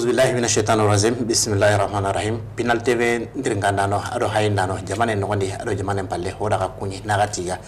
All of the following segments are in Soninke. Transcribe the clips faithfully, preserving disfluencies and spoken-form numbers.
Billahi mina shaitanir rajim. Bismillahir rahmanir rahim. Pinal T V ndirinkandano ado hayindano jamane nogondi ado jamane palle hoda ka kunyi naga tiga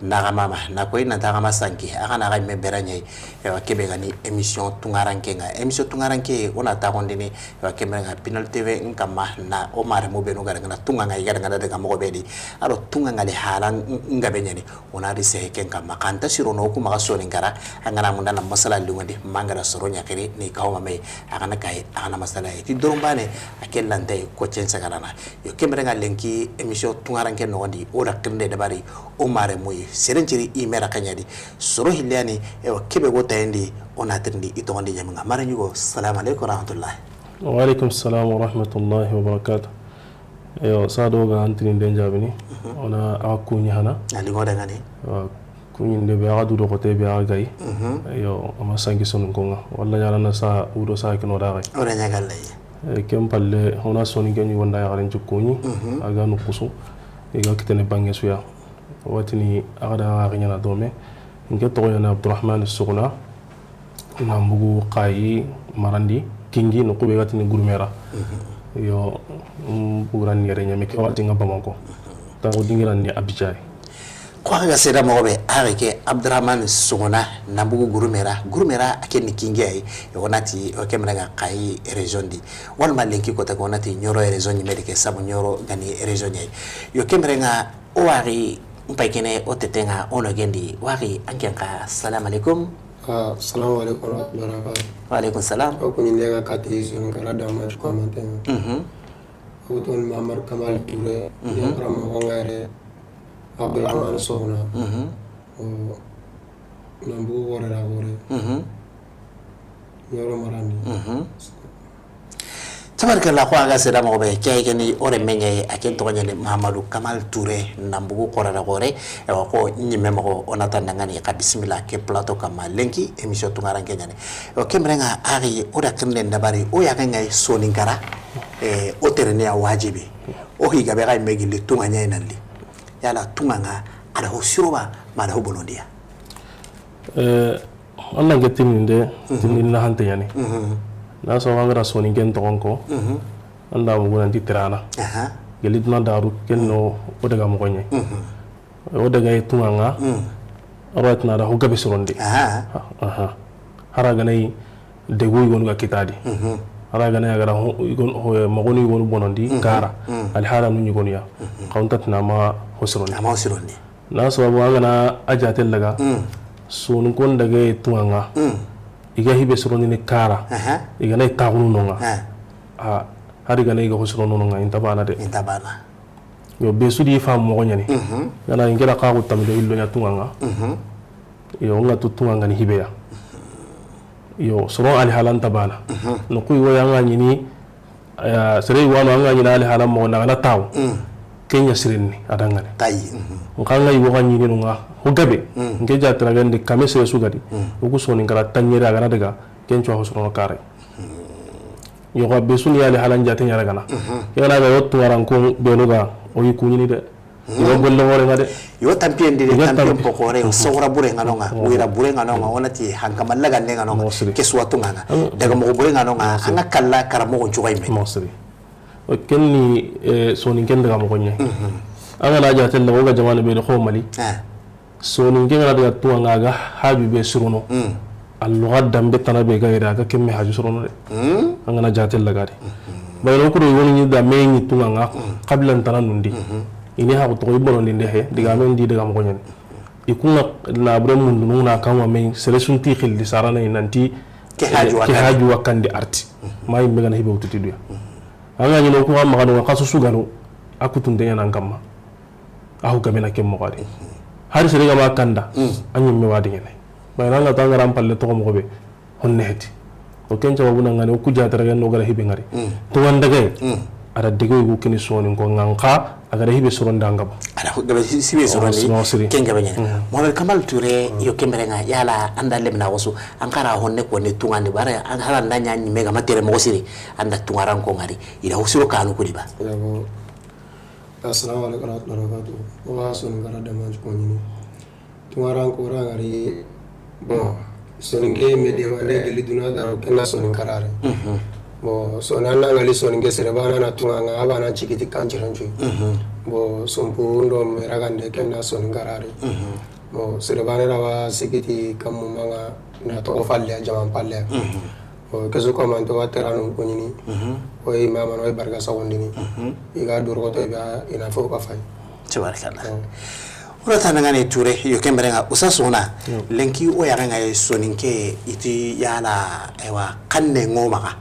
naga mama na koy na taga ma sanki aga na ga me beranye. Ewa kebe gani émission tungaranke nga émission tungaranke ona tagondini. Ewa kebe nga Pinal T V nkamma na o mare mo benu gara ngana tunga nga igara ngana daga mo bedi ado tunga ngali halan nga benyani. Wona di sehe ken kamma xanta sirono ku maxa soninkara. An gana munda na masala liŋondi mangara soro ñaxiri ni kawma me. A gana kay a gana masala yi ti doron bane. A ke lantay ko cen sagarana. Yo kemere nga lenki émission tungaranke noxondi o da xirinde dabari o mare moyi serenciri i mera kañadi soro hilleyani. Ewa kebe go tayendi o natirindi i toxondi ñaminga mara ñugo. Salamu aleykum warahmatullahi. Wa aleykum salam warahmatullahi wabarakatuh. Eyo, sa do ga antini den jabini. Ona a kuñi hana. Ali mo daga ni. Wa kuñi de be a du do ko te be a gay. Eyo, ama sanki sonu ko nga. Walla ya na sa udo sa kino da gay. Ora nya galle. E kem palle hona soni ke ni wonda ya garen ci kuñi. Aga nu kusu. E ga kitene bange suya. Watini aga da ga nyana do me. Nke togo yana Abdurrahman Suguna. Nambugu xayi marandi kingi no kube gatini gurumera. Yo, buguran yere ñame ke waxati nga Bamako. Taxu dingiran ni Abidjan. Ko ga seda mogo be are ke Abdurrahman Suguna nambugu gurumera gurumera a ke ni kingi ay. Yo nati o kemra nga xayi région di. Wal ma lenki ko ta ko nati ñoro région ni medike sabu ñoro gani région ñay. Yo kemra nga o wari mpay kene o tetenga ono gendi wari anken ka. Salam alaikum. Ah, salam alaikum warahmatullahi wabarakatuh. Wa alaikum salam. O kuni ndenga kati sun kala dama ci commentaire. Mhm. O ton Mamar Kamal Touré. Mhm. Ni kara mo ngare Abdurrahman Sogna. Mhm. O nambu wore ra wore. Mhm. Yoro marandi. Mhm. Tabarikalla, ko a ga seda mogo be ke ay geni o renme ñayi a ken toxo ñani Mahamadou Kamal Touré nambugu xora da xore. Ewa ko ñimme mogo o nata nangani xa bisimilla ke plateau kamma lenki émission tungaranke ñani. Ewa ke merenga axi o da xirinde dabari o yaxe ngay soninkara. E, o terene ya wajibi o higabe xa yimme gilli tunga ñayi nalli yala tunga nga a da ho siroba ma a da ho bonondiya. Eh, An na ke tininde, tindin na hante yani. Na so wangara soninken toxon ko. An da mugu nanti tirana. Aha. Geli duna daru kenno o daga moxo ñe. O daga ye tunga nga. Aro tina da ho gabe sirondi. Aha. Aha. Hara ganay degu yigonu ga kitadi. Hara ganay agara ho yigonu, ho, moxonu yigonu bonondi kara. Alhala nu yigonu ya. Xawunta tina ma ho sirondi. Ama ho sirondi. Na sababu an gana a jaten daga. Sonunkon daga ye tunga nga. I ga hibe soroni ni kara. I gana i taxunu nonga. A hari gana i ga ho sorono nonga inta bana de. Inta bana. Yo be sudi fa mogo ñani. Gana ingela xaxu tambe illo ña tunga nga. Yo nga tu tunga nga ni hibe ya. Yo soron ali halanta bana. No kuy wo yanga ñini. Aya, sere wano anga ñina ali hala mo na gana taw. Kenya sirinni adangane. Tayi. Nka nga yugo ga ñini nga ho gabe. Nke ja tara gande kame sere su gadi. O ku soni ngara tanyere agana daga. Ken cwa ho sorono kare. Yo ga be suni ali hala njate ñara gana. Yana ga yottu waran ko be no ga o yi kuñini de. Yo golle wore nga de. Yo tampiyen di de, tampiyen pokore, sogora bure nga nonga, wira bure nga nonga, wonati hankama lagande nga nonga, ke suwatu nga nga. Daga mogo bure nga nonga, anga kalla kara mogo cuga ime. Mosri. O kenni, eh, soninken daga mogo ñe. Anga na jatel la woga jamane be ko Mali. Soninken nga daga tuwa nga ga haju be surono. Alluga dambe tana be ga yere a ga kemme haju sorono de. An gana jatel lagade. Bayro kuro yoni ni da me ni tunga nga kabila tana nundi. Ini ha ko to bono ni de he diga men di daga mo ñen. Ikunga na bure mundu nuna kan wa men sere sunti xilli sarana nanti ke haju wakandi arti. Mayi be gana hibe wututi duya. Anga ni no ko ma gano kaso sugano akutunde yana kamma. Ahu gamena ke moxo de. Hari sere gama kanda. A ñimme wadi ñene. Bayna nga tangara palle to moxo be. Honne heti. O ken cawabu na ngani o ku jatara ga no gara hibe ngari. To wanda gay. Ada dege yugo kini soni ko nganka agara hibe soronda ngaba. Ada gabe sibe soroni. Ken gabe ñene. Mohamed Kamal Touré yo kembere nga yala anda lemna wasu ankara honne ko ne tungandi bare an hala nda ña ñimme gama tere moxo siri anda tungaran ko ngari. Ida hosiro kanu kudi ba. Assalamu alaikum warahmatullahi wabarakatuh. Wa soni gara da manji ko ñini. Tungaran ko rangari. Bon, soni ke me de wande geli duna daro kena soni karare. Bon, soni an na ŋali soninke sere bana na tunga nga abana cikiti kanjirancu. Bon, sumpu ndo meragande kenna soni garari. Bon, sere bana rawa sikiti kammu manga na toxo falle, jaman falle. Bon, kesu komanto wa teranu kuɲini. O yi mama no barka sawondini. I ga dorogoto be ina fo ka fay. Tabarakallah. O ra tana ngane Ture, yo kembere nga usa sona. Lenki o ya nga ye soninke iti yala ewa kanne ngo maxa.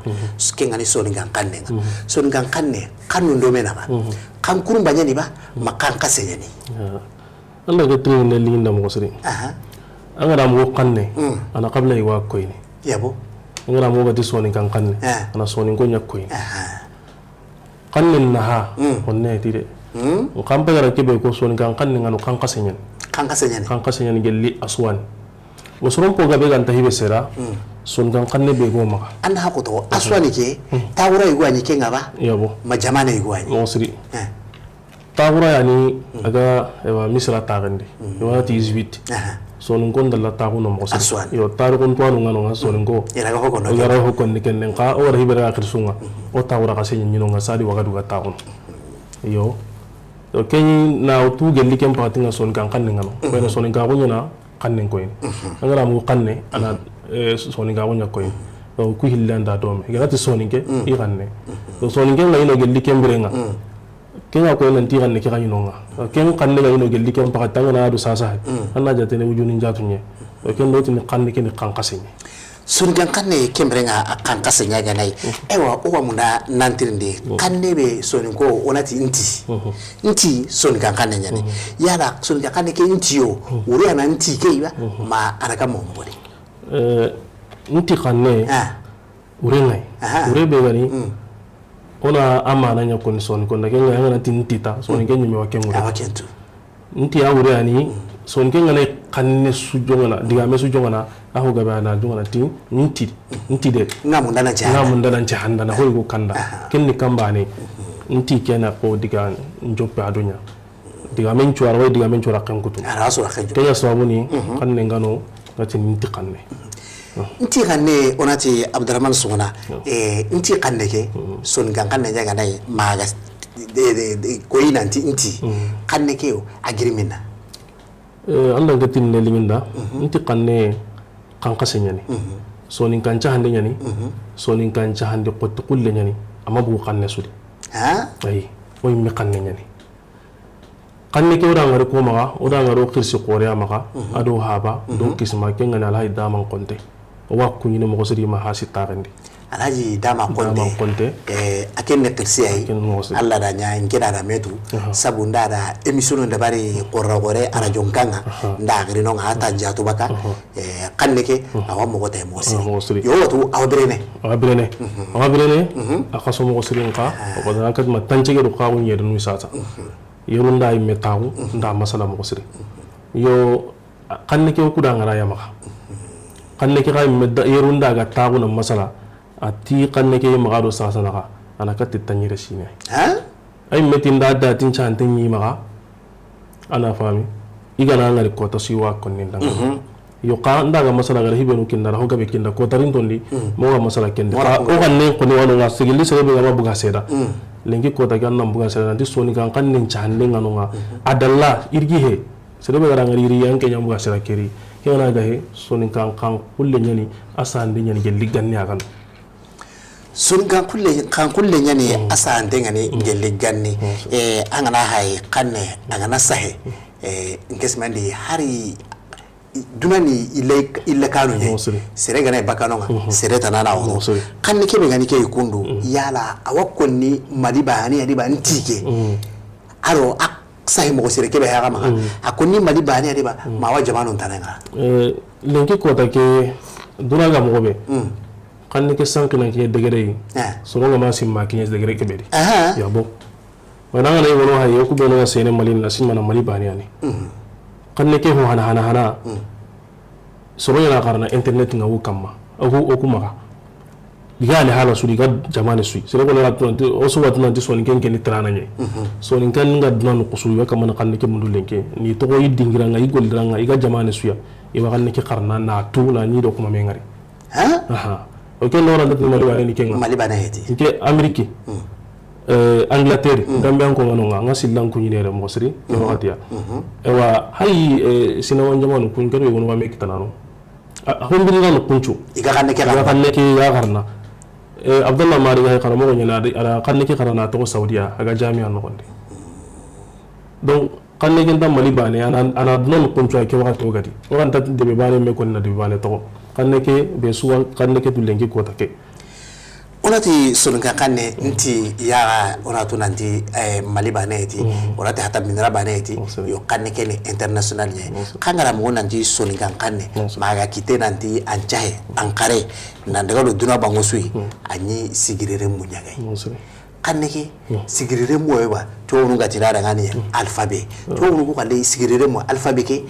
Ke ngani soninkan kanne nga. Soninkan kanne, kannu ndo mena ba. Kan kurumba ɲani ba, ma kan kase ɲani. Anda ke tini ne linda mo siri. Aha. An ga da mo kanne, ana qabla iwa koyni. Yabo. An ga da mo ga ti soninkan kanne, ana soninko ɲa koyni. Aha. Kanne naha, honne ti de. Kan pegara kebe ko soninkan kanne ngano kan kase ɲani. Kan kase ɲani. Kan kase ɲani gelli aswani. Wo soron po gabe ganta hibe sera, soninkan kanne be go maxa. Anda hakoto, aswani ke, tawura igwani ke ngaba. Yabo. Ma jamana igwani. Mo siri. Taxura yani, aga, ewa, Misira taxendi. Ewa ti Égypte. Soninko ndalla taxuno moxo siri. Aswani. Yo, tarixun tuwanu ngano nga soninko. Ira ga hokon ni kennen xa, o wara hibere ga xirsunga. O taxura xa seɲi ɲino nga sadi wagadu ga taxuno. Yo. Yo, keɲi na tu gelli ken paxati nga soninkan kanne ngano. Koyna soninka xuɲana kannen koyni. An ga na mu kanne, ana, soninka xuɲa koyni. Donc, ku hillanda dome. Gana ti soninke, i kanne. Donc, soninke nga ino gelli ken birenga. Ken ga koy nanti xanne ke xa ɲinonga. Ken xanne ga ɲino gelli ken paxa tanga na do sasa. An na jatene wujuni njatu ɲe. Ken do tini xanne ke ni xanxase ɲe. Soninkan xanne kembere nga a xanxase ɲa ga nay. Ewa, o wa munda nantirindi. Xanne be soninko o na ti nti. Nti soninkan xanne ɲani. Yala soninkan xanne ke nti yo. Wuri ana nti ke iba. Ma ana ka mo mo de. Eh, nti xanne. Ah. Wure ŋa yi. Aha. Wure be ga ni, o na a maana ɲa koni soninko nda, ke ŋa yi, an ga na ti nti ta, soninke ɲime wa ke ŋure. Awa ken tu. Nti a wure ya ni, soninke ŋa na yi xanne su joŋana, digame su joŋana, a ho gabe a na joŋana ti, nti, nti de. Ŋa munda na jaha. Ŋa munda na jaha nda na, ho yi go kanda. Aha. Ken ni kamba ne, nti ke na ko diga njoppe a do ɲa. Digamen cuwara, way digamen cuwara ken kutu. Ara sura ken kutu. Kenya sababu ni, xanne ŋa no, ga ti nti xanne. Nti xanne, o na ti Abdurahmane Sogona, eh, nti xanne ke, soninkan xanne ɲa ga na yi, ma ga de, de, de, ko yi nanti nti, xanne ke yo, a giri mina. Eh, an da ga ti ne liŋi nda, nti xanne, xanxase ɲa ni. Soninkan cahande ɲa ni, soninkan cahande xotti xulle ɲa ni, a ma bugu xanne su di. Ha? Ayi, o yi me xanne ɲa ni. Xanne ke o da ŋari ko maxa, o da ŋari o xirsi xoore ya maxa, a do haba, do kisima, ke ŋa ni Alhaji Dama Konte. O wa kuɲini moxo siri ma hasi taxendi. Alhaji Dama Konte. Dama Konte. Eh, a ken ne xirsi ya yi. A ken moxo siri. Alla da ɲa, n ke da da metu. Aha. Sabu nda da émission dabari xora xore, arajo n kaŋa. Aha. Nda xiri no ŋa, a ta jatu baka. Aha. Eh, xanne ke, a wa moxo te moxo siri. Aha, moxo siri. Yo watu, a wa birene. A wa birene. A wa birene. A xaso moxo siri nka. Aha. O ko da kat ma tancege do xawu ɲe do nu sasa. Yerunda yimme taxu, nda masala moxo siri. Yo, xanne ke o ku da ŋara ya maxa. Xanne ke xa yimme da, yerunda ga taxu na masala, a ti xanne ke maxa do sasa naxa, a na katti taɲire sine. Ha? A yimme ti nda da tin cante ɲi maxa, a na fami. I ga na ŋari kota su yi wa konni nda ŋa. Yo xa nda ga masala gara hibenu kinda ra, ho gabe kinda, kota rin tondi, mo ga masala kende. Xa, o xanne koni wano ŋa sigili sere be ga ma buga seda. Lenki kota ke an na buga seda, nanti soninkan xanne cahande ŋa no ŋa. A dalla, irgi he. Sere be gara ŋari iri yan ke ɲa buga seda keri. Ke ŋa na ga he, soninkan xan xulle ɲa ni, a sande ɲa ni gelli ganni a ga no. Soninkan xulle, xan xulle ɲa ni, a sande ŋa ni gelli ganni. Eh, an ga na hayi xanne, a ga na sahe. Eh, n ke simandi hari duna ni ille, ille kanu ɲe. Sere ga na yi bakano ŋa, sere tana na wono. Xanne ke be ga ni ke yi kundu, yala, a wa konni Mali ba, ani, ani ba, nti ke. Aro, a sahi moxo sere ke be ya ga maxa. A konni Mali ba, ani, ani ba, ma wa jamanu tana ŋa. Eh, lenki kota ke, duna ga moxo be. Xanne ke sanki na ke degere yi. Eh. Soro ŋa ma simma ke ɲe degere ke be di. Aha. Ya bo. Wala ŋa na yi wono hayi, o ku be no ŋa sene Mali na simma na Mali ba ni ani. Xanne ke ho hana, hana, hana. Soro ɲa na xarana internet ŋa wu kamma. O ku, o ku maxa. Diga ni hala su di ga jamane su yi. Sere ko na tunanti, o su wa tunanti soninke ke ni tarana ɲe. Soninke ŋa duna no kusu ya kamana xanne ke mundu lenke. Ni toxo yi dingira ŋa, yi goldira ŋa, i ga jamane su ya. I wa xanne ke xarana na tu na ni do kuma me ŋari. Ha? Aha. Ok, no ran da Mali baane ni ke ŋa. Mali baane heti. Nke Amérique. Eh, Angleterre, Gambia ko ŋa no ŋa, ŋa sillan kuɲi ne re moxo siri, ke waxati ya. Ewa, hayi, eh, sina wan jamanu kun kebe wono wa me kitana no. A, a hombiri na no kuncu. I ga xanne ke xanne ke ya xarana. Eh, Abdallah Mari ga xara moxo ɲana, a da xanne ke xarana toxo Saudiya, a ga jamiya noxondi. Donc, xanne ke nta Mali baane, a na, a na duna no kuncu a ke waxati o gadi. O ga nta debe baane me koni na debe baane toxo. Xanne ke be suwa, xanne ke tu lenki kota ke. O na ti soninkan xanne nti ya, o na tu nanti, eh, Mali baane ti, o na ti hata minira baane ti, yo xanne ke ni international ye. Xa ŋa ra moxo nanti soninkan xanne, ma ga kite nanti an cahe, an xare, nan daga do duna banŋo su yi, a ni sigirere muɲa ga yi. Xanne ke, sigirere mo yo ba, tuwawunu ga ti na daga ni alphabet. Tuwawunu ko kale sigirere mo alphabet ke,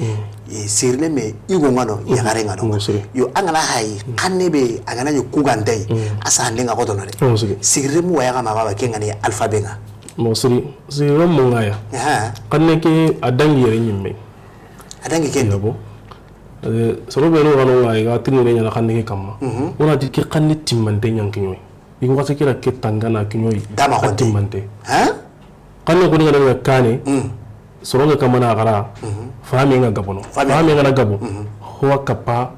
eh, sigirere me igo ŋa no, yaxare ŋa no. Yo, an ga na hayi, xanne be, a ga na ɲi ku ga nta yi, a sa hande ŋa xoto no de. Sigirere mo wa ya ga ma ba ke ŋa ni alphabet ŋa. Mo siri, sigirere mo ŋa ya. Xanne ke a dangi yere ɲimme. A dangi ken. Yabo. Eh, soro be no ga no ŋa yi, ga tinne ɲana xanne ke kamma. O na ti ke xanne timmante ɲan kiɲoyi. I ko xase kira ke tangana kiɲoyi. Dama a xonte. Timmante. Xanne ko ni ga na kane. Soro ŋa kamana xara. Fami ŋa gabono. Fami ŋa na gabo. Ho wa kappa.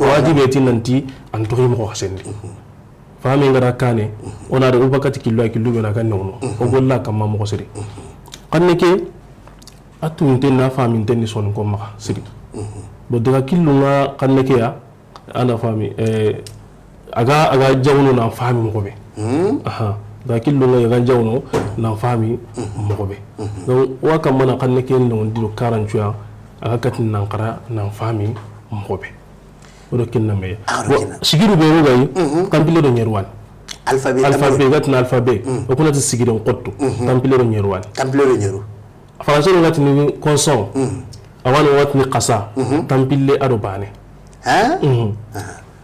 Wajibe ti nanti an toxi moxo xasendi. Fami ŋa da kane. O na da ubakati killu a killu be na ga nono. O golla kamma moxo siri. Xanne ke a tunte na fami nten ni soninko maxa siri. Bo daga killu ŋa xanne ke ya. A na fami, eh, a ga, a ga jawno na fami moxo be. Aha. Ga killu ŋa a ga jawno na fami moxo be. Donc, wa kamana xanne ke no dilo karancuya, a ga katin nan xara na fami moxo be. O do kinna me. Sigiru be ro ga yi, tampile do ɲeru wani. Alphabet, alphabet, ga tin alphabet. O ku na ti sigiren xottu. Tampile do ɲeru wani. Tampile do ɲeru. Français no ga tini consonne. A wa no ga tini xasa, tampille a do baane.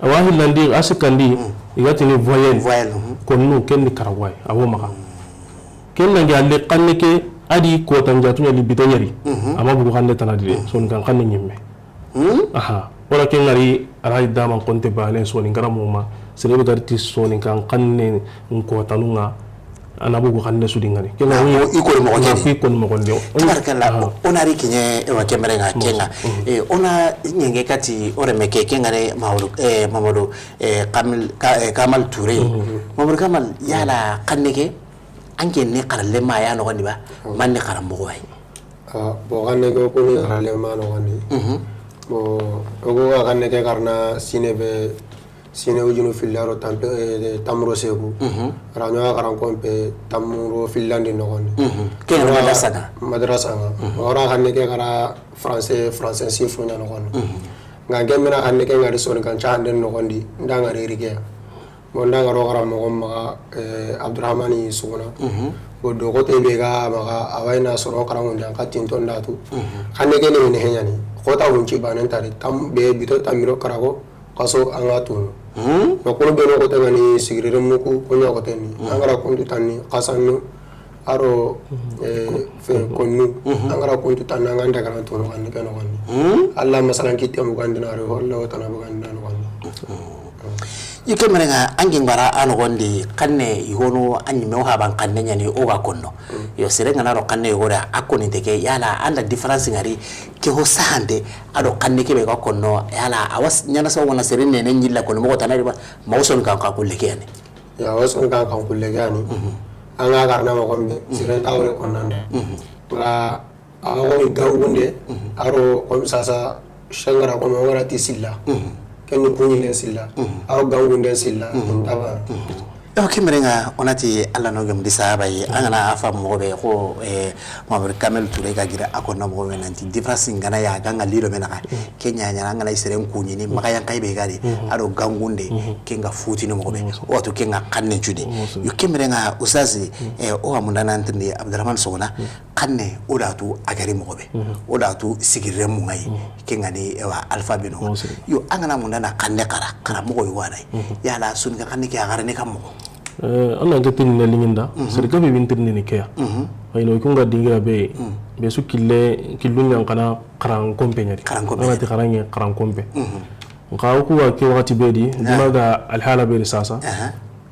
A wa hillandi, a sikkandi, i ga tini voyelle. Voyelle. Konnu, ken ni karago ya yi, a wo maxa. Ken nangi a li xanne ke, a di kota njatu ɲa li bita ɲeri. A ma bugu xanne tana di de, soninkan xanne ɲimme. Aha. Wala ke ŋari, Alhaji Daman Konte baane, soninkara moma, sere be ga ri ti soninkan xanne n kotanu ŋa, a na bugu xanne su di ŋari. Ke ŋa i ko ni moxo ŋa, i ko ni moxo ndi. Tabarakallah, o na ri kiɲe, ewa, ke mere ŋa, ke ŋa. Eh, o na ɲenge kati, o reme ke, ke ŋare, Mamadou, eh, Mamadou, eh, Kamil, Ka-, eh, Kamal Touré. Mamadou Kamal, yala, xanne ke, an ke ni xaralenma ya noxondi ba, man ni xaranmoxo wa yi? Ah, bon, xanne ke, o ku ni xaralenma noxondi. Bon, o ku ga xanne ke xarana sine be, sine wujunu filla do tampe, eh, tamro seku. A ra ɲa xaran konpe tamro fillandi noxondi. Ke ŋa madrasa ŋa. Madrasa ŋa. O ra xanne ke xara français, français si fo ɲa noxondi. Ŋa ke mina xanne ke ŋari soninkan cahanden noxondi, nda ŋari rike. Bon, nda ŋaro xaranmoxo maxa, eh, Abdourahmane Suguna. Bon, do xote be ga maxa, a wa yi na soro xaranŋundi an xa tinto nda tu. Xanne ke ni mine heɲani. Xota hunci banen tari, tam, be bito tamiro karago, xaso an ga tunu. Bon, kono be no xote ŋa ni sigirere muku, ko ɲa xote ni. An ga ra kuntu tanni, xasannu, a do, eh, fe, konnu. An ga ra kuntu tanni, an ga nda garan tunu xanne ke noxondi. Alla masalan kitte mugandina, a do holla wotana bugandina noxondi. I ke mere ŋa, an ke ŋa ra a noxondi, xanne, i hono, a ɲimme o haban xanne ɲani, o ga konno. Yo, sere ŋa na ro xanne yogo da, a koninte ke, yala, an da différence ŋari, ke ho sahante, a do xanne ke be ga konno, yala, a wa ɲana sawa ŋa na sere nene ɲilla koni moxo tana di ba, ma o soninkan xa kulle ke yani. Ya, o soninkan xa kulle ke yani. An ga xarana moxo be, sere ta wore konnanda. Wala, a ga woni gangunde, a ro, comme sasa, sengara, comme o ga ra ti silla. Ken ni kuɲilen silla. A ro gangunden silla. Taba. Yo, ke mere ŋa, o na ti Alla no gem di sahaba yi, an ga na a fa moxo be xo, eh, Mamadou Kamel Touré ga gira a ko na moxo be nanti différence ŋa na ya ga ŋa lilo me naxa. Ke ɲa ɲa an ga na seren kuɲini, maxa yan kay be ga di, a do gangunde, ke ŋa futini moxo be. O wa tu ke ŋa xanne cudi. Yo, ke mere ŋa, Oustaz, eh, o wa munda nantirndi Abdourahmane Sogona, xanne, o da tu a gari moxo be. O da tu sigirire mu ŋa yi. Ke ŋa ni, ewa, alphabet no. Yo, an ga na munda na xanne xara, xara moxo yi wa na yi. Yala, soninkan xanne ke a xarane kan moxo? Eh, an na ke tinni ne liŋinda, sere gabe bin tinni ni ke ya. Ay no, i ku ŋa dingira be, be su kille, killu ɲan xana xaran konpe ɲa di. Xaran konpe. An ga na ti xaran ɲa, xaran konpe. Nxa o ku ga ke waxati be di, duna ga alhala be di sasa.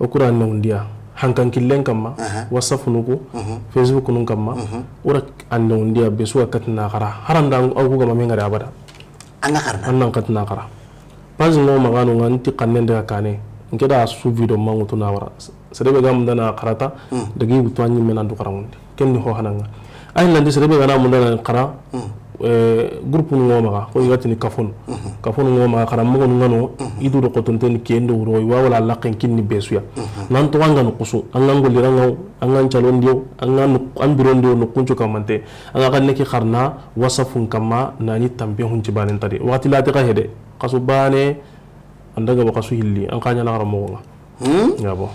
O ku ra newundiya hankan killen kamma, WhatsApp nu ku, Facebook nun kamma, o ra a newundiya be su ga katina xara. Haranda o ku ga ma me ŋari abada. An ga xarana. An nan katina xara. Page ŋo maxa no ŋa nti xannen daga kane. Nke da su video mangutu na wara. Sere be ga mundana xarata, dagi wutu a ɲimme nan du xaranŋundi. Ken ni ho hananga. Ay landi sere be ga na mundana xara, eh, groupe ŋo maxa, ko i ga tini kafonu. Kafonu ŋo maxa, xara moxo ŋa no, i du do xotonten ke ndo wuro, i wa wala laqqen kinni be su ya. Nan to an ga no kusu, an ga ngolli ranŋa, an ga ncalondiyo, an ga no, an birondiyo no kuncu kamante, an ga xanne ke xarana, WhatsApp n kamma, na ni tampe hunci banen tadi. Waxati lati xa hede, xasu bane, an daga ba xasu hilli, an xa ɲana xara moxo ŋa. Hmm? Ya bon.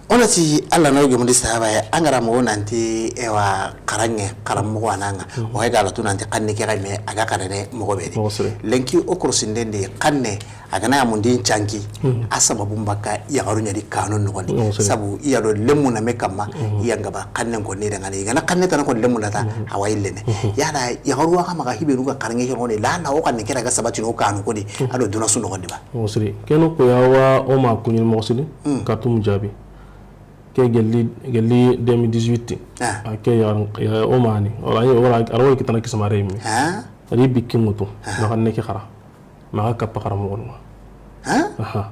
O na ti Alla no gemundi sahaba ya, an ga ra moxo nanti, ewa, xaranŋe, xaran moxo ananga. O hay ga la tu nanti xanne ke ga me, a ga xarene moxo be di. Moxo sire. Lenki o korosinden di xanne, a ga na ya mundi ncanki, a sababu mbaka yaxaru ɲa di kanu noxondi. Moxo sire. Sabu i ya do lemu na me kamma, i ya nga ba xannen ko ni dangani. I ga na xanne tana ko lemu na ta, a wa yillene. Yala yaxaru wa xa maxa hibe nu ga xaranŋe ke noxondi, la na o xanne ke ra ga sabati no kanu ko di, a do duna su noxondi ba. Moxo siri. Keno ko ya wa o ma kuɲini moxo siri, Khartoum jaabi. Ke gelli, gelli deux mille dix-huit. A ke ya, ya o ma ni. Wala, wala, a ro kitana kisamare mi. A ri bikki mutu. Ma xanne ke xara. Ma xa kappa xara moxo ŋa. Aha.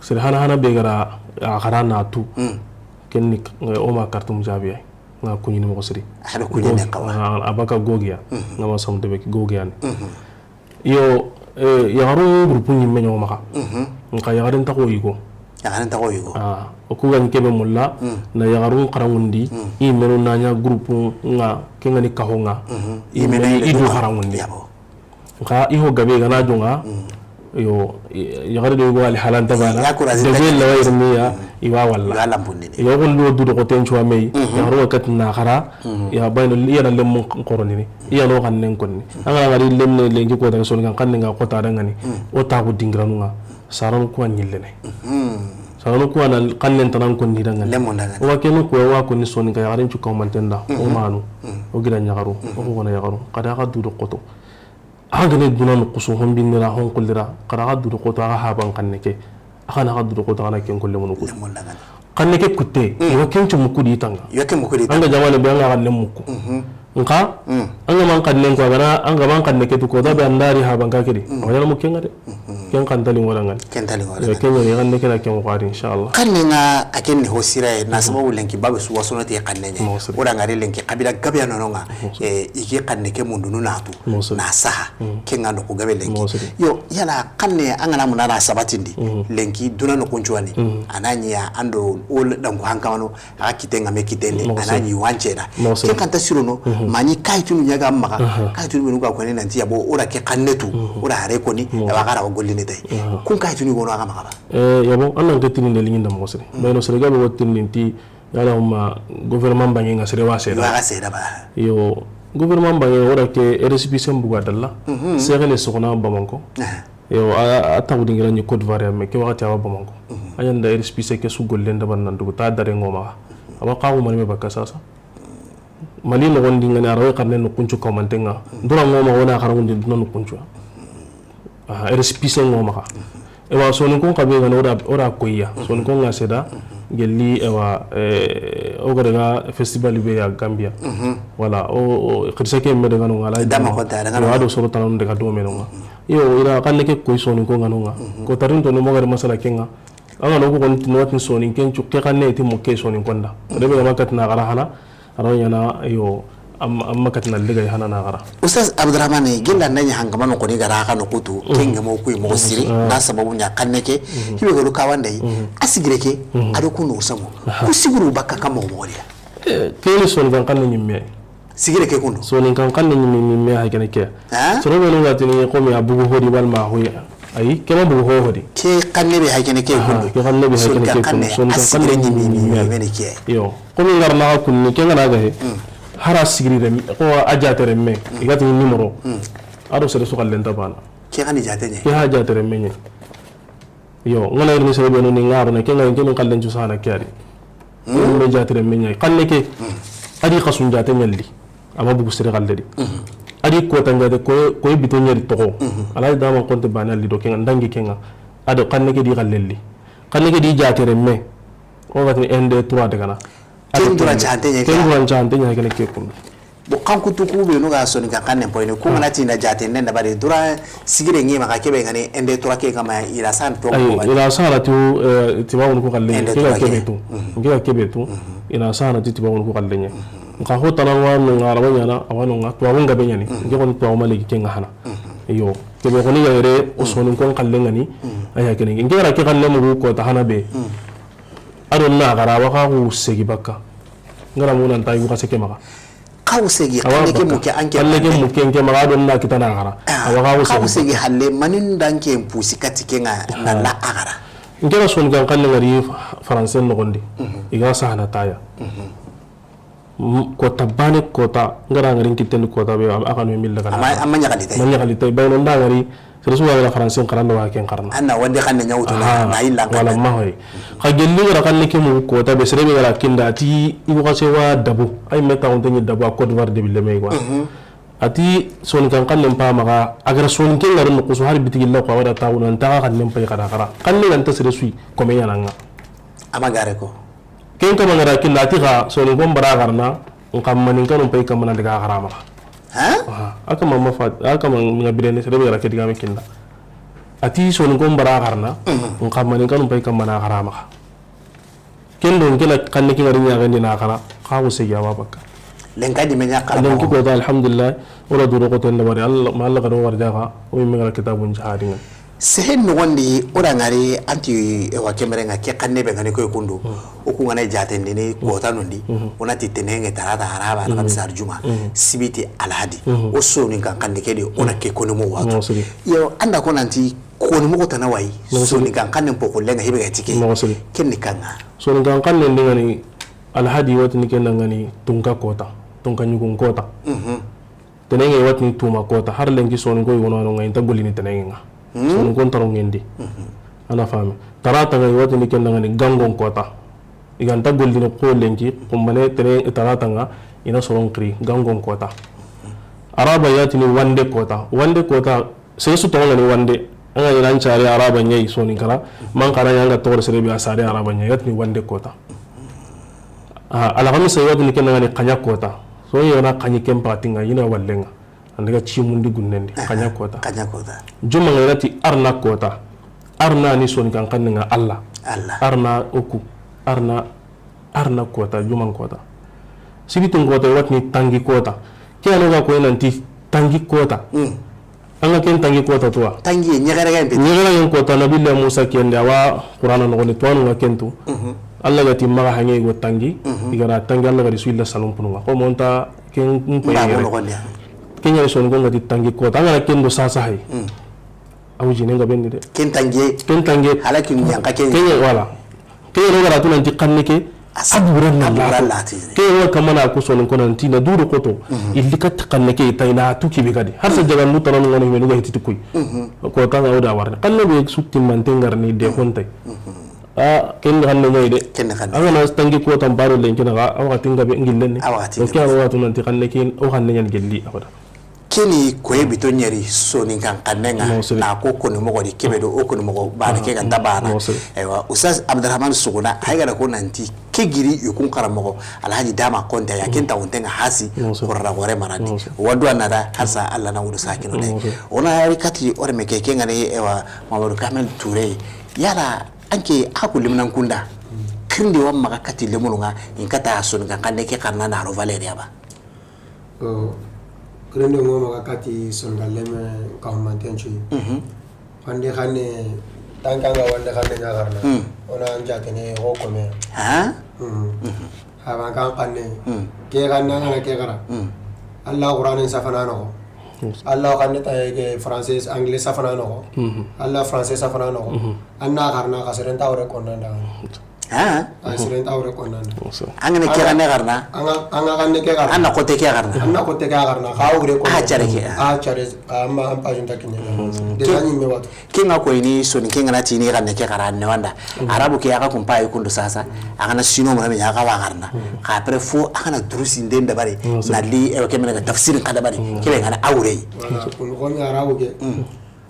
Sere hana hana be ga ra a xara na tu. Ken ni, eh, o ma Khartoum jaabi ay. Nga kuɲini moxo siri. A do kuɲini xawa. A baka gogiya. Nga ma samu debe gogiya ni. Yo, eh, yaxarun groupe ɲimme ɲogo maxa. Nxa yaxarin taxo yigo. Yaxarin taxo yigo. Ah, o ku ga n kebe mulla, na yaxarun xaranŋundi, i menu na ɲa groupe ŋa, ke ŋa ni kaho ŋa. I menu i du xaranŋundi. Nxa i ho gabe ga na jonga, yo, yaxari do yigo ali halanta bana. Debe lawa yirmiya, i wa walla. Yo, gon do du do ko tencu amei, yaxaru ga katina xara, ya bayno, i ya na lemmun xoronini. I ya no xannen konni. An ga na ŋari lemme lenki ko da soni kan xannen ga ko ta dangani. O ta ko dingiranu ŋa. Saranu ku a ɲillene. Saranu ku a na xannen tanan konni dangani. Lemmun dangani. O wa kenu ku wa konni soni ka yaxarin cu kaw manten da. O manu. O gira ɲaxaru. O ko gona yaxaru. Xa da xa du do xoto. Hangane duna no kuso hombinira hon kullira. Xa da xa du do xoto a ga haban xanne ke. A xa na xa du do xoto a ga na ken kolle munu ku. Lemmun dangani. Xanne ke kutte, i wa ken cu muku di tanga. I wa ken muku di tanga. An ga jamane be an ga xanne muku. Nxa, an ga man xanne ko, a ga na, an ga man xanne ke tu ko, da be an dari haban ka ke di. A wa ɲana muku ken ŋa de. Ken xan tali ŋo dangani. Ken tali ŋo dangani. Ken ɲa ni xanne ke na ken ŋo xari, inshallah. Xanne ŋa a ken ni ho siraye, na sababu lenki babe su wa sono te xanne ɲa. O da ŋari lenki xabila gabe ya nono ŋa. Eh, i ke xanne ke mundunu na tu. Na saha. Ken ŋa no ko gabe lenki. Yo, yala xanne an ga na muna na sabatindi. Lenki duna no kuncuwani. A na ɲi ya an do o dangu hankamano. A ga kite ŋa me kite ne, a na ɲi wance da. Ken xanta sirono, mani kayitunu ɲa ga maxa, kayitunu menu ga koni nanti yabo, o da ke xanne tu, o da hare koni, a wa ga ra wa gollini tay. Kun kayitunu gono a ga maxa ba. Eh, yabo, an nan ke tini de liŋi nda moxo siri. Bayno sere gabe wo tini ti, yala huma gouvernement bange ŋa sere wa seda. Wa ga seda ba. Yo, gouvernement bange o da ke R S P C buga dalla. Sere le soxna Bamako. Yo, a, a taxu dingira ni Côte d'Ivoire ya, mais ke waxati a wa Bamako. A ɲanda R S P C ke su gollen da ban nan dugu ta dare ŋo maxa. A wa xaxu mani me bakka sasa. Mali noxon di ŋa ni a ra wa xarne no kuncu kamanten ŋa. Dura ŋo maxa o na xara wundi duna no kuncu. Ah, R S P C ŋo maxa. E wa soni kon xabe ŋa no o da, o da koyiya. Soni kon ŋa seda. Gelli, ewa, eh, o ga daga festival be ya Gambia. Voilà, o, o, xirisa ke me daga no ŋa la. Dama ko ta daga no. Wa do soro tanan daga do me no ŋa. Yo, i na xanne ke koy soninko ŋa no ŋa. Ko tarinto no mo gari masala ke ŋa. An ga no ko gon tino tin soninken cu ke xanne ti mo ke soninko nda. Rebe ga ma katina xara hana. A ra wa ɲana, yo, am, am ma katina lega hana na xara. Oustaz Abdourahmane, gilla na ɲa hangama no koni ga ra xa no kutu, ke ŋa mo kuy mo siri, na sababu ɲa xanne ke, hibe golu kawandai, a sigire ke, a do kunu samu. Ku siguru bakka kamo mo diya. Eh, ke ni soninkan xanne ɲimme. Sigire ke kundu. Soninkan xanne ɲimme, ɲimme hay kene ke. Soro be no ŋa tini ko mi a bugu hodi wal ma hoy. Ayi, ke ma bugu ho hodi. Ke xanne be hay kene ke kundu. Ke xanne be hay kene ke kundu. Soninkan xanne a sigire ɲimme, ɲimme ke. Yo, ko mi ŋa ra na xa kunni ke ŋa na ga he. Hara sigiri de ko a jatere me. I ga tini numéro. A do sere su xallen ta bana. Ke xanne jatere ɲa. Ke ha jatere me ɲa. Yo, ŋa na yirni sere be no ni ŋa ro ne, ke ŋa yinke min xallen cu sana ke a di. Min be jatere me ɲa. Xanne ke, a di xasun jate ɲalli. A ma bugu sere xalle di. A di kota ŋa de, koy, koy bito ɲeri toxo. Ala dama konte bana li do kenŋa, ndangi kenŋa. A do xanne ke di xallelli. Xanne ke di jatere me. O ga ti un, deux, trois daga na. Ken duran cahante ɲa, ken duran cahante ɲa kene ke kun. Bo xankutu ku be no ga Soninkan xanne poyini, ku ngana ti na jate nden da bari duran sigire ŋi ma xa kebe ngani un, deux, trois ke kama ila san to ko. Ila san tu, eh, tibawun ku xalle. Ke ga kebe tu. Ke ga kebe tu. Ila san ti tibawun ku xalle ɲa. Nka ho tana wa no ŋa araba ɲana, awa no ŋa, tuwabun gabe ɲani. Nke xoni tuwabu ma legi kenŋa hana. Iyo. Kebe xoni ya yere, o Soninkon xalle ŋani. Aya kene. Nke gara ke xalle mugu kota hana be. A do na gara wa xa ku segi bakka. Ngara mu nan tayi ku xa seke maxa. Xa ku segi, xalle ke muke anke. Xalle ke muke nke maxa a do na kitana gara. Awa xa ku segi. Xa ku segi halle, manin dan ke pusi kati kenŋa na la a gara. Nke ra Soninkan xalle ŋari français noxondi. Iga sahana taya. Kota bane kota, ngara ngarin kitten kota be, a kanu mille kana. Amma, amma ɲagali tay. Ma ɲagali tay, bayno nda ngari, sere su ga français karando wa ken karna. Anna wande xanne ɲawtu na, na illa wala ma hoy. Xa gelli ngara xanne ke mu kota be, sere be ngara kinda ti, i ko xa se wa dabu. Ay me ta on tani dabu a Côte d'Ivoire de bille me quoi. A ti Soninkan xanne mpa maxa, a gara Soninke ngara no kusu har bitigi la ko wada ta wona ta xanne mpa i xara xara. Xanne nganta sere sui, ko me ɲananga. Ama gare ko. Ken kama ngara killa ti xa Soninkon bara garna, nka maninkanun pay kamana daga garama. Ha? Aka ma mafa, aka ma nga bidene sere be gara ke digame kinda. Ati Soninkon bara garna, nka maninkanun pay kamana garama. Ken do nke na xanne ke ngari ɲa gandi na xara, xa ko segi awa bakka. Lenka di me ɲa xara. Donc ko da alhamdulillah, wala duro ko ten da bari Allah, ma Allah ga do war jaga, o mi ngara kitabun jihadin. Sehen nogondi, o da ngari anti, ewa, kemere nga ke xanne be ngani koy kundu. O ku ngana jatendini kota nundi, o na ti tenenge talata araba, alhamisa, arjuma, sibiti, alhadi. O Soninkan xanne ke di, o na ke koni mo watu. Yo, anda ko nanti koni mo ko tana wayi, Soninkan xanne po ko lenga hibe ga tike. Kenni kanga. Soninkan xanne ndi ngani alhadi watini kenna ngani tunka kota, tunka ɲugun kota. Tenenge watini tuma kota, har lenki Soninko yogo no nga inta golini tenenge nga. Soninkon taro ngendi. Ana fami. Tarata nga watini kenna ngani gangon kota. Iganta golini ko lenki, kumbane tene tarata nga ina soron kri gangon kota. Araba yatini wande kota. Wande kota, sere su togo ngani wande. Anga ina ncari araba ɲai Soninkara. Man kara ɲanga togo sere bi asare araba ɲai yatini wande kota. Ah, alhamisa yogini kenna ngani xaɲa kota. So yona xaɲi ken patinga yina wallenga. Andaga cimundi gunnendi xaɲa kota. Xaɲa kota. Juma ngana ti arna kota. Arna ni Soninkan xanne nga Allah. Allah. Arna oku. Arna, arna kota, juman kota. Sibitin kota watini tangi kota. Ke ano ga ko nanti tangi kota. An ga ken tangi kota tuwa. Tangi, ɲegere ga yempe. Ɲegere ga yen kota, Nabillahi Musa kende, awa Qur'ana nogondi, tuwanu nga kentu. Allah ga ti maga hange go tangi, igara tangi, Allah ga di su illa salon pununga. Ko monta ken ko yegere. Ken yere Soninko nga ti tangi kota. An ga na kendo sasa hay. Awu jine nga bendi de. Ken tangi. Ken tangi. Halaki nyanka ken. Ken yere, voilà. Ke yero gara tu nanti xanne ke, a buran na lati. Ke yero kamana ko Soninko nanti na duru koto. Illi kat xanne ke tayna tu kibi kadi. Har sa jagan nu tanan ngoni me nuga hititi kuy. Ko tanga oda warne. Xanne be sutti mantengar ni de konte. A ken xanne moy de. Ken xanne. An ga na tangi ko tan baro lenki na ga, a wakati nga be ngillen ni. A wakati. Ke yero tu nanti xanne ke, o xanne ɲan gelli abada. Keni koye bito ɲeri Soninkan xanne nga na ko koni moxo di kebe do o koni moxo bana ke ganta bana. Aywa, Oustaz Abdourahmane Soughouna, hay gada ko nanti ke giri yukun xaramoxo Alhaji Dama Konte ya ken tawunte nga hasi korara gore marandi. Wadu anada harsa Allah na wudu sakino de. Ona hari kati ore me ke ke ngani, ewa, Mamadou Kamel Touré. Yala anke aku limnan kunda. Kirndi wa maga kati lemunu nga in kata Soninkan xanne ke xarna na ro valeur ya ba. Kirindi ŋo maga kati Soninkan leme ka humanten cuyi. Wande xanne, tanka nga wande xanne ɲa xarna. Ona njatene xo kome. Ha? Aban kan xanne. Ke xanne nga na ke xara. Allah Qur'anin safana noxo. Allah xanne ta ke français, anglais safana noxo. Allah français safana noxo. Anna xarna xaseren ta wore konna nda. Ha? A siren ta wure konna. An ga na ke xanne xarana. An ga xanne ke xarana. An na xote ke xarana. An na xote ke xarana. Xa wure konna. A care ke. A care. Amma an pajin ta kinne. De ani me watu. Ke nga ko ini soni ke nga na tini xanne ke xara ne wanda. Arabu ke ya ga kumpa yi kundu sasa. A ga na sino mo na me ya ga wa xarana. Xa après fo a ga na durusi nden dabari. Na li e ke mena tafsirin ka dabari. Ke be nga na a wure. Wala kun ko mi arabu ke.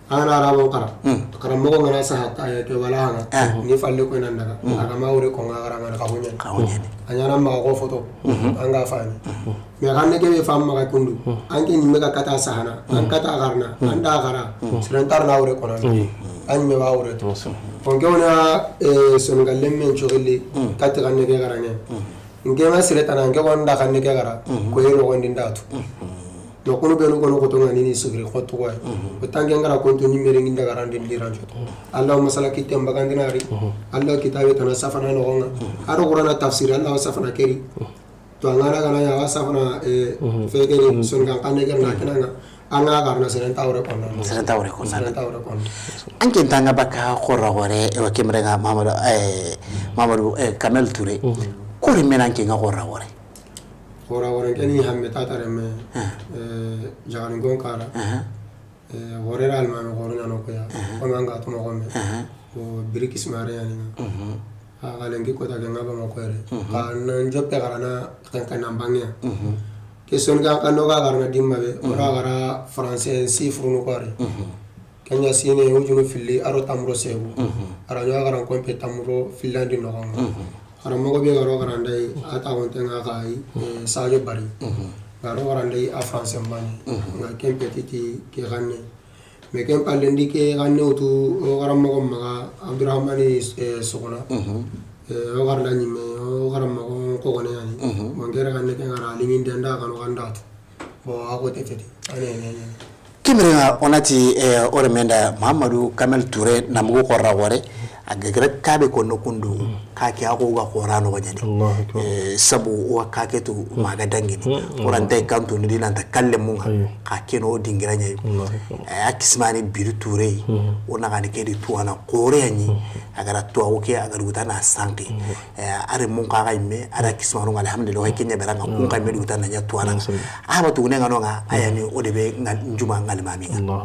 An ga na arabu xara. Xara moxo nga na saha ke wala hana. Ni falle ko nan daga. A ga ma wure ko nga xara nga ka hunya. Ka hunya. A ɲaana ma ko foto. An ga fani. Mais xanne ke be fam ma ka kundu. An ke ni me ka kata sahana. An kata xarana. An da xara. Siren ta na wure konna. An me wa wure to. Kon ke wona e son ga lemme cogili. Kati xanne ke xarane. Nke ma sire tana nke wanda xanne ke xara. Ko yero wandi ndatu. No kono be no kono ko to ngani ni sugri ko to wa. O tanke ngara ko to ni mere ngi daga rande ndi ranjo. Allahumma salaki temba gandinari. Allah kitabe tana safana no nga. Aro Qur'ana tafsir Allah safana keri. To an ga na ga na ya wa safana e fe keri son ga xanne ke na kena nga. An ga xarana siren ta wure konna. Siren ta wure konna. Siren ta wure konna. An ke ntanga baka xora gore e wa ke mere nga Mamadou e Mamadou e Kamel Touré. Ko ri menan ke nga xora gore. Xora gore ke ni hamme ta tare me. E jaxarin gon kara. E gore ra almami gore na no ko ya. Ko man ga to mo ko me. Ko birikis mare ya ni nga. A ga lenki ko ta ke nga ba ma ko yere. Ka nan joppe xarana kan kan nan bangiya. Ke son ga kan no ga xarana dimma be. Ora xara français si furu no ko re. Kenya sine wujunu filli aro tamro segu. Ara ɲo xaran kompe tamro fillandi no xama. Xara mogo be garo xarandai a ta wonte nga kai. Sajo bari. Garo xarandai a français mbani. Nga ken petiti ke xanne. Mais ken palle ndi ke xanne wutu o xara mogo maga Abdourahmane Sogona. O xara la ɲimme o xara mogo ko gone yani. Mo ngere xanne ke ngara lingin denda kanu xandatu. Bon, a ko tetete. Allez, allez, allez. Ke mere nga o na ti o re menda Mamadou Kamel Touré na mugu xora gore. A gegere kabe ko no kundu ka ke a ko ga xora no ganyani. Sabu wa ka ke tu maga dangini. Xorante kantu ni dinanta kalle munga ka ke no dingira ɲayi. A kismani biru Touré. O na gani ke di tuwana xore yani. A gara tuwa o ke a garu tana sanki. Are mun ka ga imme ara kismanu alhamdulillah ke ɲa beranga kun ka me du tana ɲa tuwana. A ba tugune nga no nga ayani o de be nga njuma nga limami nga.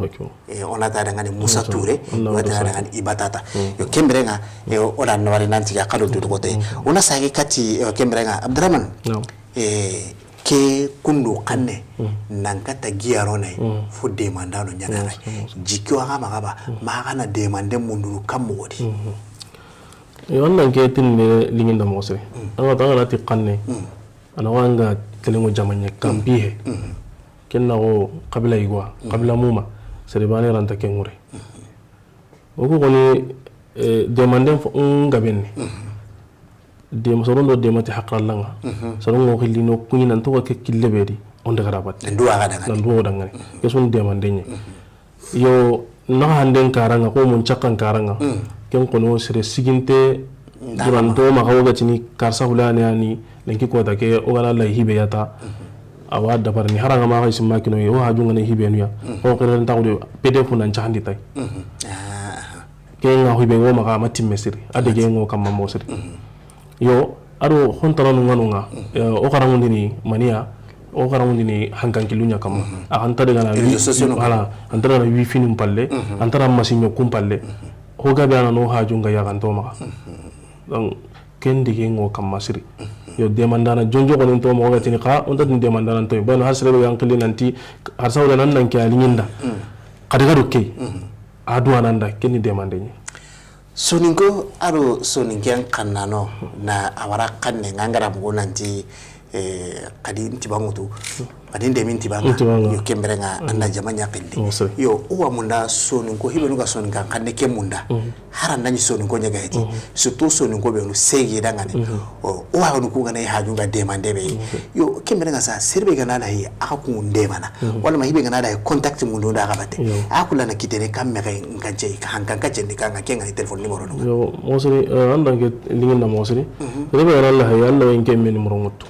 O na ta dangani Moussa Touré, o na ta dangani Ibatata. Yo ke mere nga o da nawari nanti ga kado du ko te. O na sagi kati ke mere nga Abdourahmane. Ke kundu xanne nan kata giyaro nay fo demandano ɲana nay. Jikki wa ga maga ba ma ga na demande mundunu kam mo di. Yo an nan ke tinne lingin da mo sere. An ga ta ga na ti xanne. Ana wa nga kelengo jamaɲe kampihe. Ken na go kabila igwa kabila muma. Sere bane ranta ke ngure. O ko koni demanden fo nga benne. Dem soron do demati hakrallanga. Soron go xilli no kuɲi nan to ke kille be di on daga rabat. Nan duwa ga dangani. Nan duwa dangani. Ke sun demanden ɲe. Yo na handen karanga ko mun cakkan karanga. Ken kono sere siginte duranto ma xawo gatini karsa hulani ani lenki kota ke o gana lay hibe yata. Awa dabar ni haranga ma xay simma kino yo haju ngane hibe nuya. Ko kere ta ko de pede fu nan cahandi tay. Ke nga hibe wo ma ga ma timme siri. Ade ke ngo kamma mo siri. Yo ado hontara nu nganu nga. O xarangundini maniya. O xarangundini hankan kilunya kamma. A anta daga na wi hala anta daga na wi finum palle. Anta daga masinya kum palle. Ho gabe ana no haju nga ya ganto ma. Donc ken dige ngo kamma siri. Yo demandana jonjo ko to mo gatini ka on ta demandana to bano hasre be yankili nanti harsa wala nan nan ke alinginda. Kadi gadu ke. Adu ananda ken ni demande ni. Soninko aro soninken xannano na awara xanne ngangara mugo nanti. Kadi ntiba ŋutu. Kadi ndemi ntiba ŋa. Yo kembere ŋa anda jama ɲa xilli. Yo o wa munda soninko hibenu ga soninkan xanne ke munda. Hara nani soninko ɲa gayeti. Surtout soninko benu segi dangane. O wa ganu ku gana haju ga demande be. Yo kembere ŋa sa serbe gana la hi aka ku demana. Wala ma hibe gana la contact mundu da ga bate. A kula na kitene kam me kan ce ka hankan ka ce ni kan ke ŋa téléphone numéro no. Yo mosri anda ke lingin na mosri. Serbe gana la hi anda wen ke me numéro ŋutu.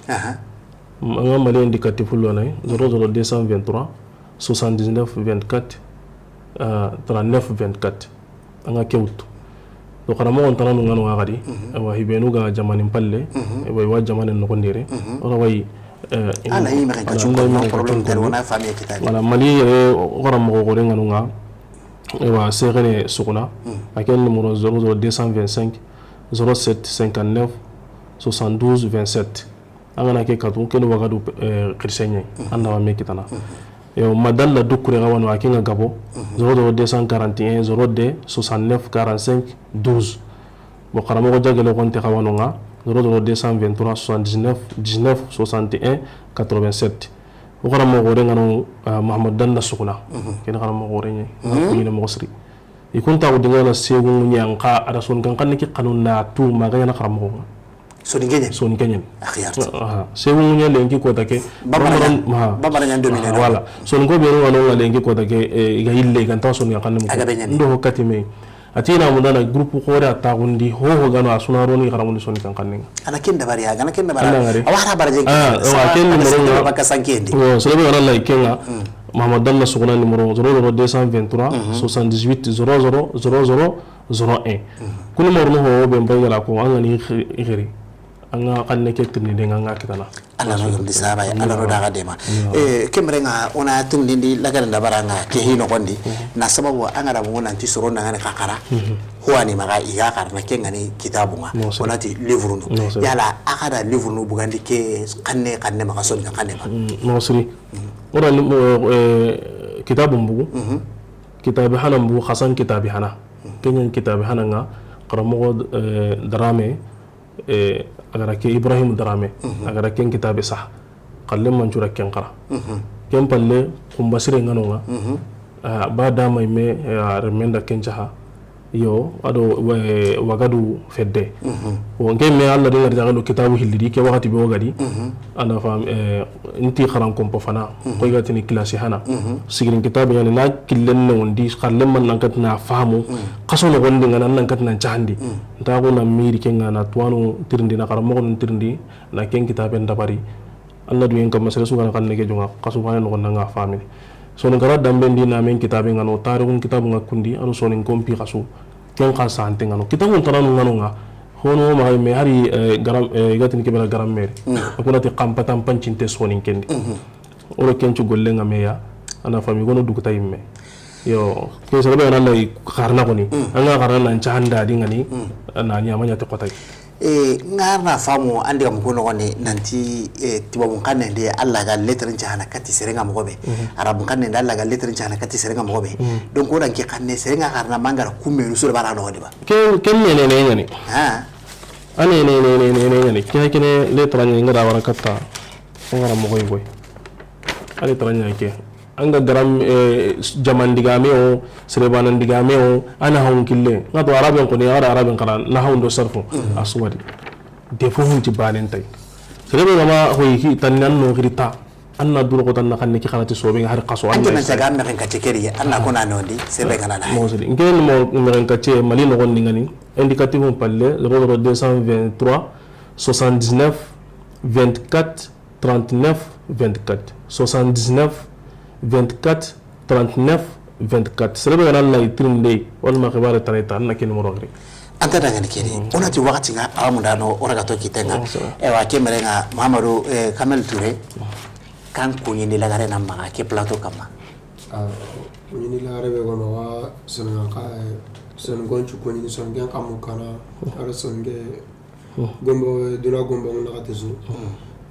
An ga Mali indicatif lo nay zéro zéro deux cent vingt-trois soixante-dix-neuf vingt-quatre trente-neuf vingt-quatre. An ga ke wutu. To, xaramoxon tananu ŋa no ŋa xadi, awa, hibenu ga jamanin palle, awa, i wa jamanen noxondere, wala wayi, eh, ala yi mexe ka cunko, no problème tel, wona famiye kita. Wala, Mali yere, o xaramoxo xore ŋa no ŋa, ewa, sexene suguna, a ken numéro zéro zéro deux cent vingt-cinq, zéro sept cinquante-neuf, soixante-douze vingt-sept. An ga na ke katu, ken Wagadu, eh, chrétien ɲa yi. An da wa me kitana. Yo, Madalla Dukure ga wano, a ken ga Gabo, zéro zéro deux cent quarante et un, zéro deux, soixante-neuf, quarante-cinq, douze. Bon, xaramoxo jagele xonte ga wano ŋa, zéro zéro deux cent vingt-trois, soixante-dix-neuf, dix-neuf, soixante et un, quatre-vingt-sept. O xaramoxo re ŋa no, eh, Mahamadu Danna Suguna. Ken xaramoxo re ɲa yi. Ko ɲine moxo siri. I kun taxu dinga na segu ɲa nxa, a da Soninkan xanne ke xanu na tu ma ga ɲa na xaramoxo ŋa. Soninke ɲa ni? Soninke ɲa ni. A xiyarti. Aha. Segu ɲa lenki kota ke. Bambara ɲa ni. Bambara ɲa ni domine. Voilà. Soninko be no ŋa lenki kota ke, eh, i ga yille, i ga nta Soninkan xanne mu. A ga be ɲa ni. Ndo ho kati me. A ti na mundana groupe xore a taxundi, ho ho ga no a suna roni xaramundi Soninkan xanne ŋa. A na ken dabari, a ga na ken dabari. A wa hara baraje. Ah, a wa ken numéro ŋa. Baka sankendi. Yo, sere be ga na la i ke ŋa. Mahamadu Danna Suguna numéro zéro zéro deux cent vingt-trois, soixante-dix-huit, zéro zéro, zéro zéro, zéro un. Ku numéro no ho be mbay ga ra ko, an ga ni xiri. An ga xanne ke tirindinde ŋa, an ga kitana. Alla no yurndi saba ya, Alla no daga dema. Eh, ken bire ŋa, o na tirindindi lagare ndabara ŋa ke hi noxondi. Na sababu an ga da mo nanti soro na ŋa ni xaxara. Ho a ni maxa i ga xara na ke ŋa ni kitabu ŋa. O na ti livre no. Yala a xa da livre no bugandi ke xanne, xanne maxa Soninkan xanne ma. Moxo siri. O da ni, eh, kitabu mbugu. Kitabi hana mbugu, Xasan Kitabi hana. Ken ɲa ni Kitabi hana ŋa, xaramoxo, eh, Darame, eh, a ga ra ke Ibrahim Darame, a ga ra ken kitabe sa, xalle mancu ra ken xara. Ken palle, xunbasire ŋa no ŋa, ah, ba dama i me, eh, a remme nda ken caha. Yo, a do, eh, Wagadu fedde. Wo nke me Alla dinga di taxelo kitabu hillidi, ke waxati be wo ga di. A na fam, eh, Nti xaran kompo fana, ko i ga tini classe hana. Sigirin kitabe yani na killen ne wondi, xalle man nan katina famu. Xaso no gondi ŋa nan katina cahandi. Nta ko na miri ke ŋa na tuwanu tirindi na xaramoxo nun tirindi, na ken kitabe ndabari. An na duyen kamma sere su ga na xanne ke jonŋa, xaso bane no gonda ŋa famini. Soninkara dambe ndi na men kitabe ŋa no, tarixun kitabu ŋa kundi, anu Soninko mpi xaso. Ken xa sante ŋa no. Kitabu tananu ŋa no ŋa. Hono ma hay me hari, eh, garam, eh, i ga tini ke be na grammaire. A kuna ti xampatan pancinte Soninke ndi. O ro ken cu golle ŋa me ya. A na fami gono duguta yimme. Yo, ke sere be na lay xarana koni. An ga xarana nan cahanda di ŋa ni. Na ɲa ma ɲa te kotay. Eh, ŋa ra na famu an diga mugu noxondi nanti, eh, tibabun xanne ndi Alla ga lettre ncahana kati sere ŋa moxo be. Arabun xanne ndi Alla ga lettre ncahana kati sere ŋa moxo be. Donc o da nke xanne sere ŋa xarana mangara kumme nu sura bara noxondi ba. Ke, ke ne ne ne ɲa ni. Ha. A ne ne ne ne ne ɲa ni. Ke, ke ne lettre ɲa ŋa da wara katta. Ŋa ra moxo yi koy. A lettre ɲa ke. An ga garam, eh, jaman digame o, serebanan digame o, a na hawun kille. Ŋa to araben koni, a da araben xara, na hawun do sarfu. A suwadi. Defo hunti banen tay. Serebe ga ma hoyi ki tan nan no xiri ta. An na duro ko tan na xanne ki xanati sobe ŋa hari xaso. An ke nan caga an mexen kacce keri, an na ko na nondi, sebe ga na na. Mo siri. Nke mo mexen kacce Mali noxondi ŋa ni. Indicatif palle, zéro zéro deux cent vingt-trois, soixante-dix-neuf, vingt-quatre, trente-neuf, vingt-quatre, soixante-dix-neuf, vingt-quatre, trente-neuf, vingt-quatre. Sere be ga na lay tirinde, wala ma xibaare tana ita, an na ke numéro giri. An ta dangani kedi. O na ti waxati ŋa, awa munda no, o raga to kite ŋa. Ewa, ke mere ŋa, Mamadou, eh, Kamel Touré, kan kuɲindi lagare na maxa, ke plateau kamma. Ah, kuɲindi lagare be gono wa, Soninkan, eh, Soninko ncu kuɲindi, Soninke kammu kana, ara Soninke Gombo, duna gombo ŋa naxati su.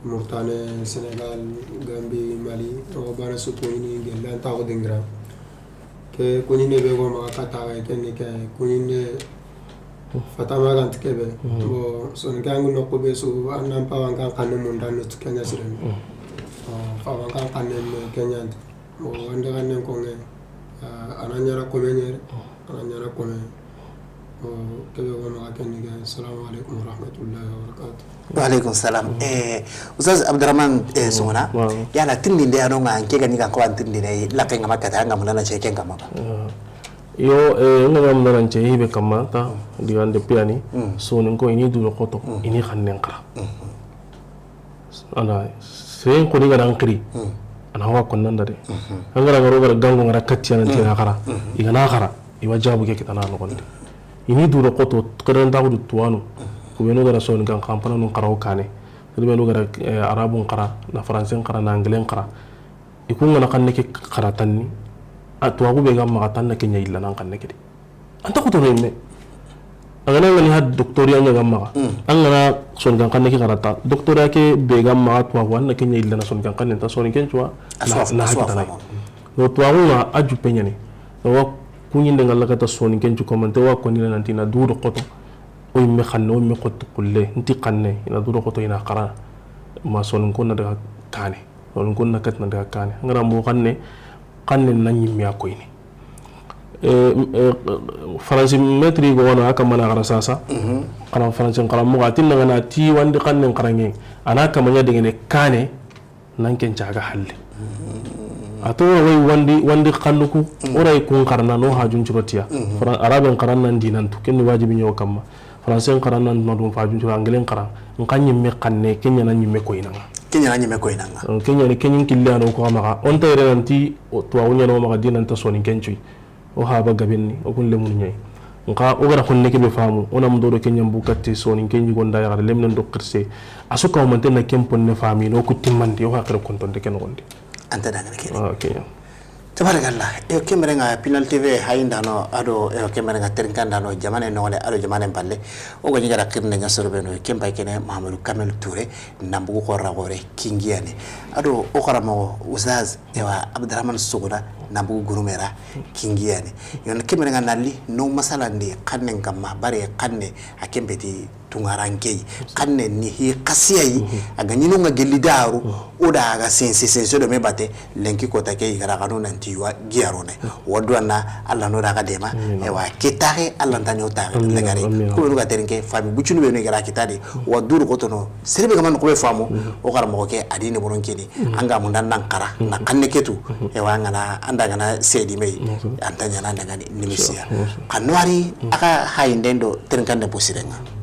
Mauritanie, Sénégal, Gambie, Mali, o bana su ko ni gella nta ko dingira. Ke ko ni ne be go ma kata ga ke ni ke ko ni ne fata ma gan tike be. Bon, Soninke an no ko be su an nan pa wan kan kan mun dan no Kenya siren. Fa wan kan kan mun Kenya. Bon, wande gannen koŋe, ah, a na ɲaana kome ɲere, a na ɲaana kome. Bon, kebe wo maxa ken ni ke, assalamu alaikum warahmatullahi wabarakatuh. Wa alaikum salam. Eh, Oustaz Abdourahmane, eh, Soŋona, yala tirindinde a no ŋa, nke ga ni ga ko an tirindinde, laxe ŋa ma kata, an ga mundana ce ken kamma ba. Yo, eh, n ga mundana ce, i be kamma ta, diga nde piyani, Soninko i ni du xoto, i ni xannen xara. Ala, seren xoni ga na an xiri, a na wa konnanda de. An ga ra ga ro ga ra gango ga ra katti an ti na xara, i ga na xara, i wa jabu ke kitana noxondi. I ni duuro xoto, xerentaxu du tuwaanu. Ku beenu ga ra Soninkan xaranpananun xara wo kaane. Ku beenu ga ra, eh, Arabun xara, na Faransen xara, na Anglais xara. I ku ga na xanne ke xara tanni, a tuwaaxu be ga maxa tanna ke ɲa yilla nan xanne ke di. An ta xoto no yimme. A ga na ŋa ni ha doctoria ɲa ga maxa. An ga na Soninkan xanne ke xara ta. Doctoria ke be ga maxa tuwaaxu, an na ke ɲa yilla na Soninkan xanne ta, Soninken cuwa. A na, suwa, na a suwa hakitana. No tuwaaxu ŋa a juppe ɲaani. Wa ku ɲinde ŋa laga ta Soninken cu komante wa ko ni la nanti na duuro xoto. O yimme xanne, o yimme xoto xulle, nti xanne, i na duuro xoto i na xara. Ma Soninko na daga kaane. Soninko na katina daga kaane. An ga ra mo xanne, xanne na ɲimme a koyini. Eh, eh, Faransi maître go wana aka mana xara sasa. Xara Faransi xara mo ga tinna ŋa na ti wandi xanne xaranŋe. A na kama ɲa degene kaane. Nan ken caga halle. A to wa way wandi, wandi xannuku, o ray kun xarana no hajun curotiya. Fran-, Araben xaran nan dinantu, ken ni wajibi ɲa o kamma. Faransen xaran nan madun fajun curo, Anglen xaran. Nxa ɲimme xanne, ken ɲa na ɲimme koyinanga. Ken ɲa na ɲimme koyinanga. Eh, ken ɲa ni ken ɲin kille ano ko maxa. On ta yere nanti, o, tuwaxu ɲa no maxa dinanta Soninken cuyi. O haba gabenni, o kun lemunu ɲayi. Nxa o ga ra xonne ke be famu, o na mudo do ke ɲambu katti Soninke ɲi gonda yaxare lemnen do xirse. A su kaw mante na ken ponne fami, no ku timmandi, o haqire kontonte ke noxondi. Anta dangana ke. Ah, ok. Tabarakallah. E o ke merenga Pinal T V hayindano, ado e o ke merenga terinkandano, jamane noxone, ado jamane balle. O ga ɲi ga ra xirne ɲa soro be no, ken bay kene Mahamadou Kamel Touré, Nambugu xora xore, Kingiyane. Ado o xara moxo, Oustaz, Ewa, Abdourahmane Sogona, Nambugu Gurumera, Kingiyane. Yon ke merenga nali, no masalandi, xanne nkamma, bare xanne, a kembeti tungaranke yi. Xanne ni hi xasiya yi, a ga ɲi no ŋa gelli daru, o da a ga sense, sense do me bate, lenki kota ke yi ga ra xanu nanti wa giyarone. Wadu anna, Alla no da ga dema, ewa, ke taxe, Alla nta ɲo taxe, lagare. Ko be nu ga terinke, fami, bucunu be nu ga ra kitadi, wa duru kotono, Sere be ga man ko be famu, o xara moxo ke a di ne boron kini. An ga munda nan xara, na xanne ketu, e wa ngana, an da gana sedi me yi, an ta ɲana an da gani nimisiya. Xa no wari, a ga hayinden do terinkande bo sirenga.